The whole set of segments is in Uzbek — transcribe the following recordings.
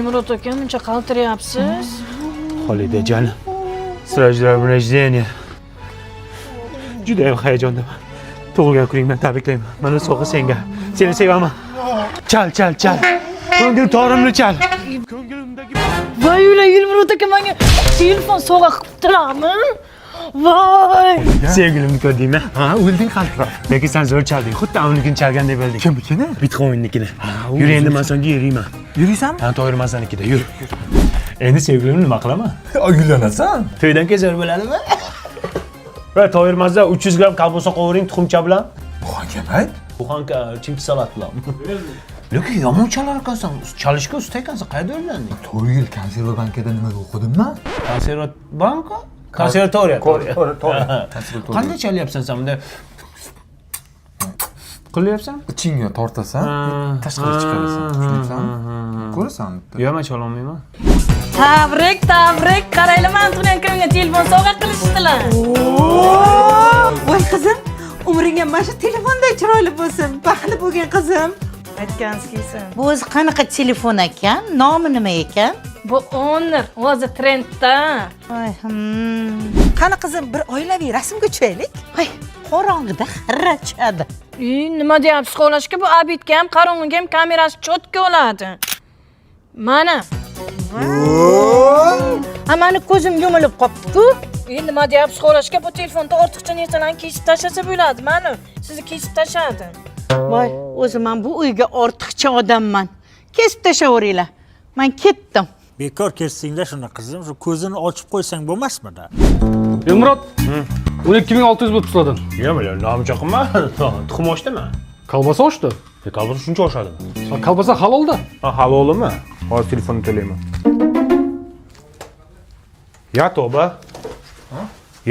Elmurod aka, muncha qaltirayapsiz? Xolidajon, с днем рождения. Juda ham hayajondaman. Tug'ilgan kuning bilan tabriklayman. Mana sovg'a senga. Seni sevaman. Chal, chal, chal. Ko'ngil torimni chal. Ko'nglimdagi Voy ular, Elmurod aka menga telefon sovg'a qilibdilarmi? Voy! Sevgilimni ko'rdingmi? Ha, o'lding qaltirab. Lekin sen zo'r chalding. Xuddi unikini chalgandek bo'lding. Kimnikini? Bitcoin'nikini. Yur, endi man senga yuriyman. Yuriysanmi? Ha, Toyir Masanikida yur. Endi sevgilimni nima qilaman? Uylanasan. To'ydan keyin zo'r bo'ladimi? Va Toyir Mazda 300 gramm kolbasa qovuring tuxumcha bilan. Buxanka. Buxanka chimchi salat bilan. Lekin yomon chalar ekansan. Chalishga usta ekansan. Qayerda o'rganding? 4 yil konserva bankada nimaga o'qidim man? Konserva banka? Konservatoriya. To'g'ri. Qanday chalyapsan sen bunda? Qilyapsan? Ichingga tortasan, tashqari chiqarasan. Tushunayapsanmi? Ko'rasan bitta. Yo'q, men chalolmayman. Tabrik, tabrik. Qaranglar, mani tug'ilgan kunimga telefon sovg'a qilishdilar. Voy qizim, umring ham mana shu telefonday chiroyli bo'lsin. Baxtli bo'lgin, qizim. Aytganingiz kelsin. Bu o'zi qanaqa telefon ekan? Nomi nima ekan? Bu Honor, hozir trendda. Voy. Qani qizim, bir oilaviy rasmga tushaylik. Voy, qorong'ida xirra tushadi. Nima deyapsiz, xolashka? Bu обед ga ham, qorong'iga ham kamerasi чётко oladi. Mana. Ha, mani ko'zim yumilib qolibdi-ku. Nima deyapsiz, xolashka? Bu telefonda ortiqcha narsalarni kesib tashlasa bo'ladi. Mana, sizni kesib tashladi. Voy, o'zi man bu uyga ortiqcha odamman. Kesib tashlaveringlar. Man ketdim. Bekor kesdingda shuni, qizim, shu ko'zini ochib qo'ysang bo'lmasmidi? Elmurod, 12 600 bo'libdi sizlardan. Yo'q, men nomcha qilma. Tuxum oshdimi? Kolbasa oshdi. Kolbasa shuncha oshadimi? Ha, kolbasa halolda. Ha, halolimi? Hozir telefonni to'layman. Ya tavba.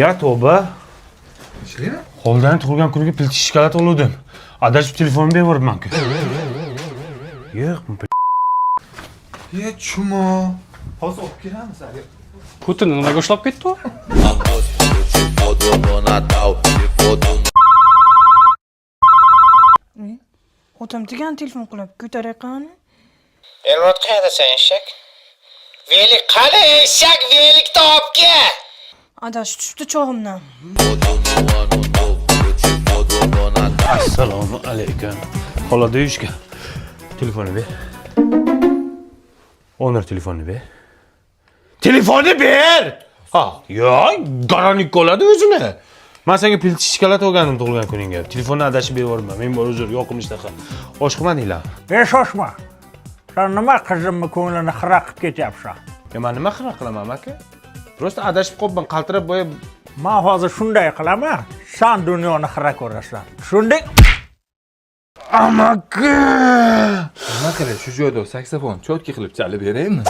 Ya tavba. Ishlaymi? Xolidani tug'ilgan kuniga плитка shokolad oluvdim. Adashib telefonimni berib. Yo'q. Ye, chumo. Hozir olib kelamiz. Putinni nimaga ushlab ketdi u? Fodo no Natal, se fodo no Otam degan telefon qilib ko'taray, qani. Elmurod, qayerdasan, eshak? Velik qani, eshak, velikni olib kel. Adash tushibdi chog'imdan. Fodo no Ano Novo, eu te fodo no Natal. Assalomu alaykum. Xolada uyushga. Telefonni ber. Honor, telefonni ber. Telefonni ber! Ha, yo, garanik oladi o'zini. Men senga плитка shokolad olgandim tug'ilgan kuningga. Telefonni adashib berib yuborma. Men bor, uzr, yoqimli shunaqa. Osh qilmadinglar. E, shoshma, san nima qizimni ko'nglini xira qilib ketyapsan? Ya men nima xira qilaman, aka? Просто adashib qolibman, qaltirab boya. Man hozir shunday qilaman, san dunyoni xira ko'rasan, tushunding? Amaki! Nima qilay, shu joyda saksofon чётко qilib chalib beraymi?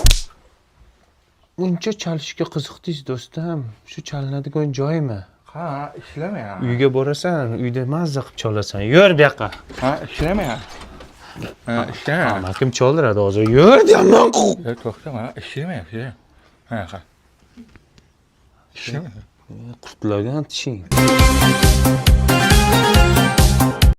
Uncha chalishga qiziqdingiz, do'stim. Shu chalinadigan joymi? Ha, ishlamayapti. Uyga borasan, uyda mazza qilib chalasan. Yur bu yoqqa. Ha, ishlamayapti. Ha, ishlamayapti. Amakim chaldiradi hozir. Yur deyapman. E, to'xta, mana ishlamayapti. Ha, ha. Ishlamayapti. Qurtlagan tishing.